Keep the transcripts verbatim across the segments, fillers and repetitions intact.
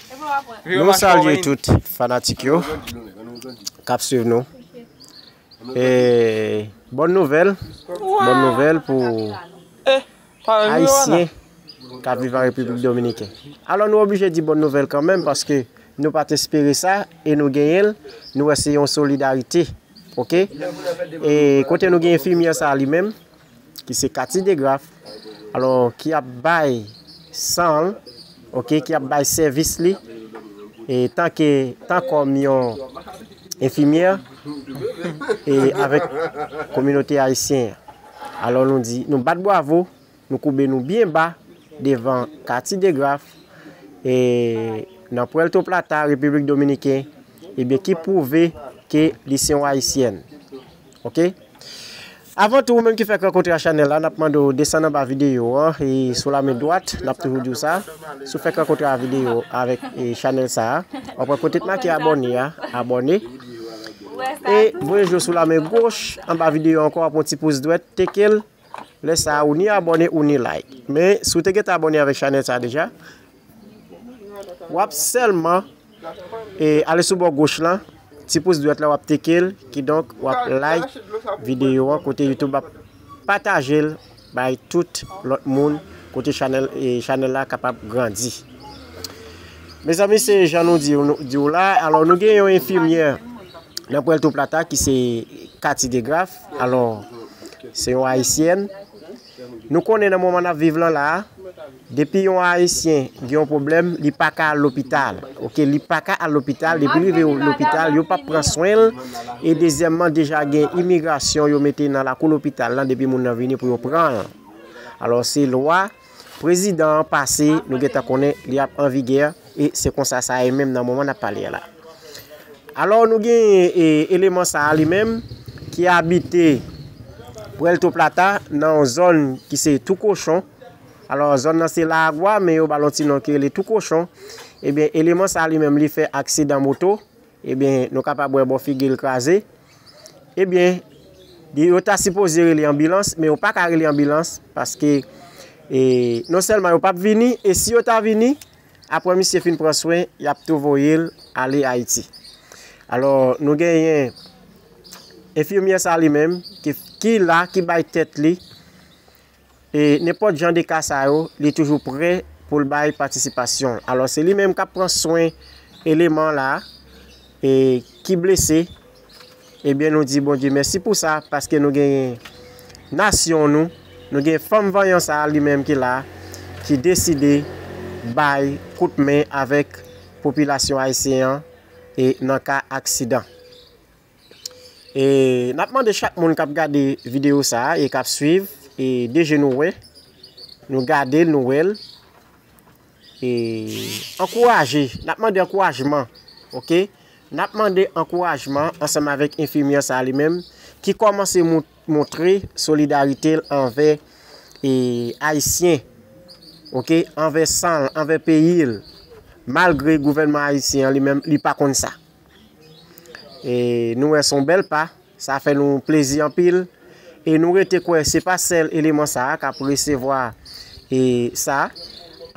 Nou salye tout fanatik yo k ap swiv nou. E, bòn nouvèl, bòn nouvèl pou Ayisyen k ap viv an Repiblik Dominikèn. Alò, nou oblije di bòn nouvèl kanmenm, paske nou pa t espere sa, e nou genyen l, nou wè se yon solidarite, oke? E kote nou gen enfimyè sa a li menm, ki se Cathy Degraff, alò, ki ap bay san l, oke, ki ap bay sèvis li, e tanke, tan kòm yon enfimyè, e avèk kominote ayisyen an. Alò, nou di, nou bat bwavo, nou koube nou byen ba devan Cathy Degraff, e nan Puerto Plata, Repiblik Dominiken, ebyen, ki pwouve ke li se yon ayisyèn. Oke? Avan tou, ou menm ki fèk rankontre a chanèl la, n ap mande w desann anba videyo an, e sou la men dwat, n ap toujou di w sa. Si w fèk rankontre a videyo avèk, e, chanèl sa a, w ap wè kote t make abòne a, abòne. E voye je w sou la men goch, anba videyo an ankò, w ap wè yon ti pous dwèt, teke l. Lè sa a, ou ni abòne, ou ni like. Men, si w te gentan abòne avèk chanèl sa a deja, w ap sèlman, e, ale sou bò goch lan, ti pous dwèt la, w ap teke l, kidonk, w ap like videyo an, kote YouTube ap pataje l bay tout lòt moun, kote chanèl, e, chanèl la kapab grandi. Mezanmi, se jan nou di, nou di w la, alò, nou gen yon enfimyè nan Puerto Plata ki se Cathy Degraff, alò, se yon ayisyèn. Nou konnen nan moman n ap viv lan la a, depi yon ayisyen gen yon pwoblèm, li pa ka al lopital. Oke, li pa ka al lopital, depi l rive lopital, yo p ap pran swen l. E dezyèmman, deja gen imigrasyon yo mete nan lakou lopital lan depi moun nan vini pou yo pran l. Alò, se lwa prezidan an pase, nou gentan konnen li ap an vigè, e se konsa sa ye menm nan moman n ap pale a la. Alò, nou gen, e, eleman sa a li menm ki abite Puerto Plata, nan yon zòn ki se Tou Kochon. Alò, zòn nan se La Agua, men yo ba l yon ti non ki rele Tou Kochon. Ebyen, eleman sa a li menm, li fè aksidan moto. Ebyen, nou kapab wè bò figi l kraze. Ebyen, yo ta sipoze rele anbilans, men yo pa ka rele anbilans, paske, e, non sèlman yo p ap vini, e si yo ta vini, apre misye fin pran swen, y ap tou voye l ale Ayiti. Alò, nou genyen enfimyè sa li menm, ki, ki la, ki bay tèt li, e nenpòt jan de ka sa yo, li toujou prè pou l bay patisipasyon l. Alò, se li menm k ap pran swen eleman la, e ki blese, ebyen, nou di Bondye mèsi pou sa, paske nou genyen nasyon nou, nou gen fanm vanyan sa a li menm ki la, ki deside bay kout men avèk popilasyon ayisyen an, e nan ka aksidan. E n ap mande chak moun k ap gade videyo sa a e k ap swiv, e deje nou wè, nou gade l, nou wè l, e ankouraje, n ap mande ankourajman, oke? N ap mande ankourajman ansanm avèk enfimyè sa a li menm, ki kòmanse mou-, montre solidarite l anvè, e, Ayisyen, oke, anvè san l, anvè peyi l, malgre gouvènman ayisyen an li menm, li pa konn sa. E nou wè se yon bèl pa, sa fè nou plezi anpil. E nou rete kwè se pa sèl eleman sa a k ap resevwa, e, sa.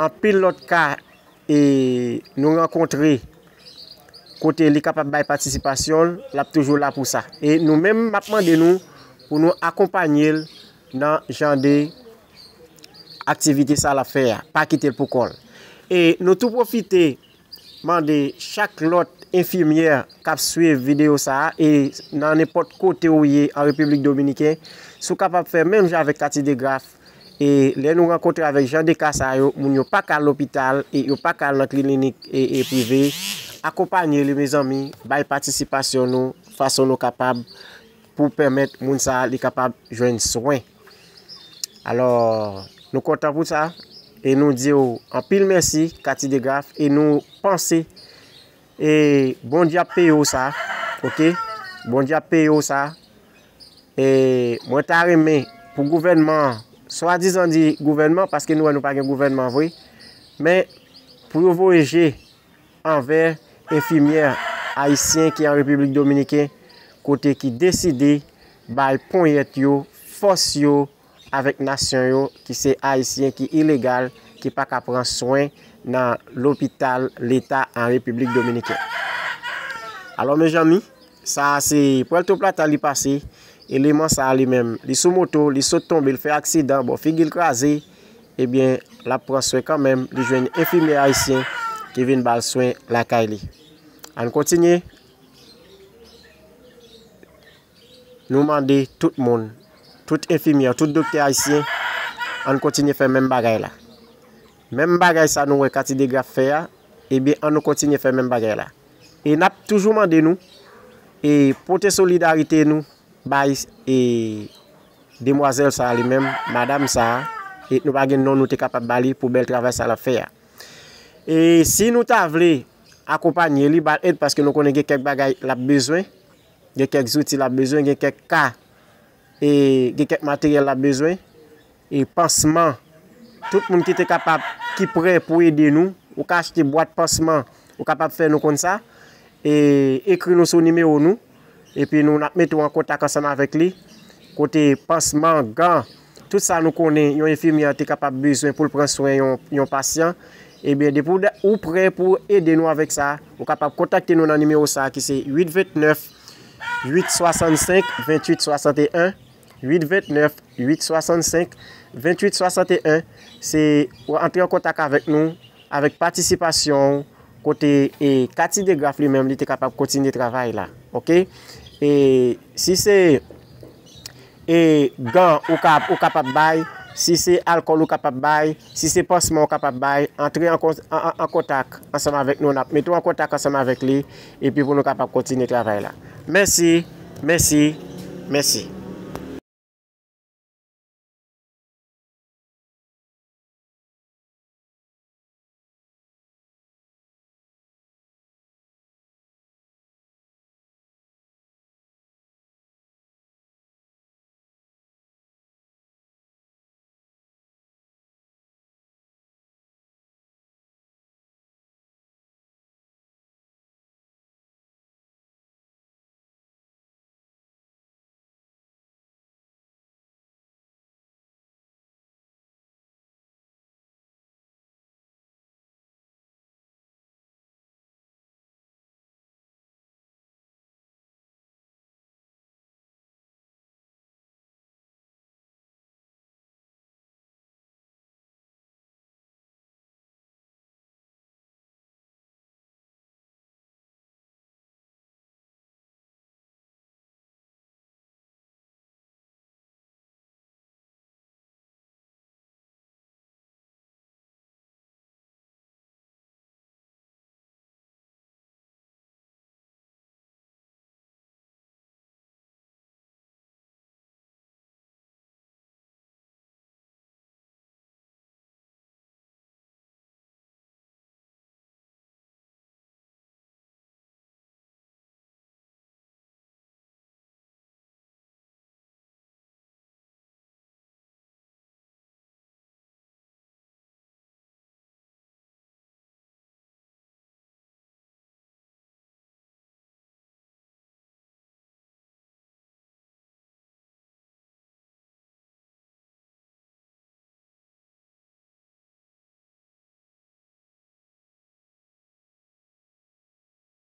Anpil lòt ka, e, nou rankontre kote li kapab bay patisipasyon l, l ap toujou la pou sa. E nou menm, m ap mande nou pou nou akonpanye l nan jan de aktivite sa l ap fè a. Pa kite l pou kò l. E nou tou pwofite mande chak lòt enfimyè k ap swiv videyo sa a, e nan nenpòt kote ou ye an Repiblik Dominiken, si w kapab fè menm jan avèk Cathy Degraff, e lè nou rankontre avèk jan de ka sa yo, moun yo pa ka al lopital, e yo pa ka al nan klinik, e, e prive, akonpanye li, mezanmi, bay patisipasyon nou, fason nou kapab pou pèmèt moun sa a li kapab jwenn swen. Alò, nou kontan pou sa, e nou di w anpil mèsi, Cathy Degraff, e nou panse, e Bondye ap peye w sa, oke? Bondye ap peye w sa. E mwen ta renmen pou gouvènman an, swadizan di gouvènman, paske nou wè nou pa gen gouvènman vre, men pou yo voye je anvè enfimyè ayisyen ki an Repiblik Dominiken, kote ki deside bay ponyèt yo, fòs yo avèk nasyon yo, ki se ayisyen ki ilegal, ki pa ka pran swen nan lopital leta an Repiblik Dominiken. Alò, mezanmi, sa a se Puerto Plata li pase. Eleman sa a li menm, li sou moto, li sot tonbe, li fè aksidan, bò figi l kraze. Ebyen, l ap pran swen kanmenm, li jwenn enfimyè ayisyen ki vin ba l swen lakay li. Ann kontinye. Nou mande tout moun, tout enfimyè, tout doktè ayisyen, ann kontinye fè menm bagay la. Menm bagay sa nou wè Kati Degraf fè a, ebyen, ann nou kontinye fè menm bagay la. E n ap toujou mande nou, e pote solidarite nou bay, e demwazèl sa a li menm, madanm sa a, e nou pa gen non nou te kapab ba li pou bèl travay sa l ap fè a. E si nou ta vle akonpanye li, ba l èd, paske nou konnen gen kèk bagay l ap bezwen, gen kèk zouti l ap bezwen, gen kèk ka, e gen kèk materyèl l ap bezwen, e pansman. Tout moun ki te kapab, ki prè pou ede nou, ou ka achte bwat pansman, ou kapab fè nou konn sa, e ekri nou sou nimewo nou, epi nou n ap mete w an kontak ansanm avèk li, kote pansman, gan, tout sa nou konnen yon enfimyè te kapab bezwen pou l pran swen yon, yon pasyan, ebyen, depi w da-, ou prè pou ede nou avèk sa, ou kapab kontakte nou nan nimewo sa a ki se uit vennèf, uit swasannsenk, venntuit swasanteyen, uit vennèf, uit swasannsenk, venntuit swasanteyen. Se, ou antre an kontak avèk nou, avèk patisipasyon w, kote, e, Kati Degraf li menm, li te kapab kontinye travay la. Oke? E si se, e, gan ou ka, ou kapab bay, si se alkòl ou kapab bay, si se pansman ou kapab bay, antre an kon-, an, an, an kontak ansanm avèk nou, n ap mete w an kontak ansanm avèk li, epi pou nou kapab kontinye travay la. Mèsi, mèsi, mèsi.